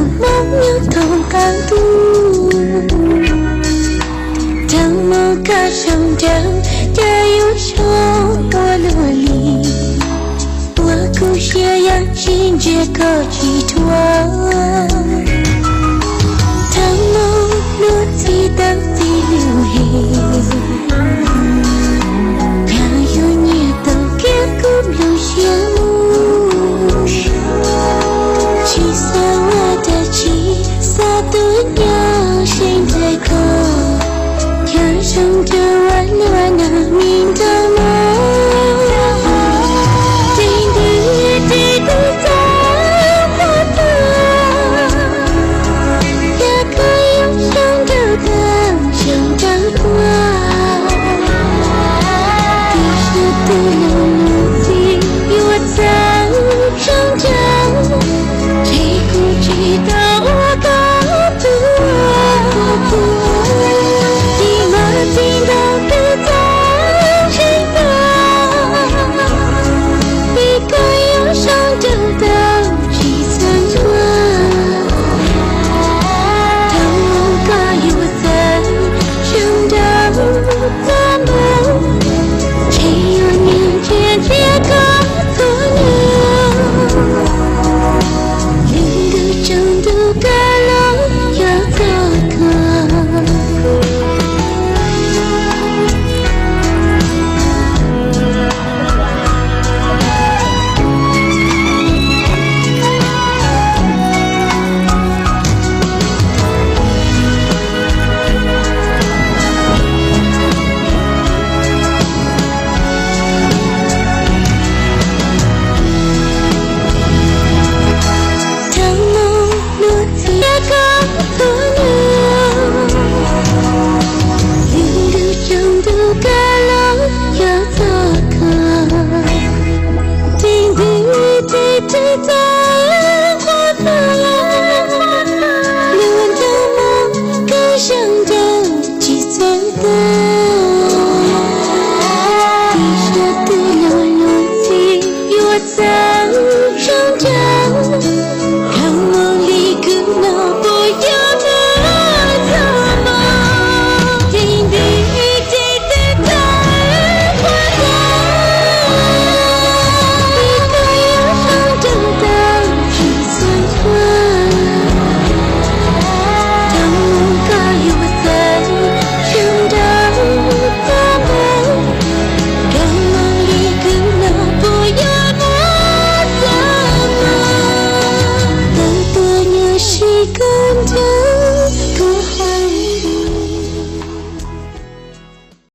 Hmoob nyob thoob qab ntuj, thov Hmoob koj zoo nraug, cas yuav zoo ua luaj li. Ua kuv siab yeej tsis ntsia koj tsis dhuav, thov Hmoob luag txij tau txij lus hem, cas yuav nyiam tau kiag kuv lub siab mus. Tsis xav ua dab tsi, xav tuaj nyob zeem ntxaij koj, cas zoo nraug ua luaj no me nraug mog. Tes ntws tes twb txawj pom tuaj, cas koj yuav zoo nraug tag zoo nraug tuaj. Tiam sis tus lus lus txij yuav txawj zoo nraug, ces kuv tsis tau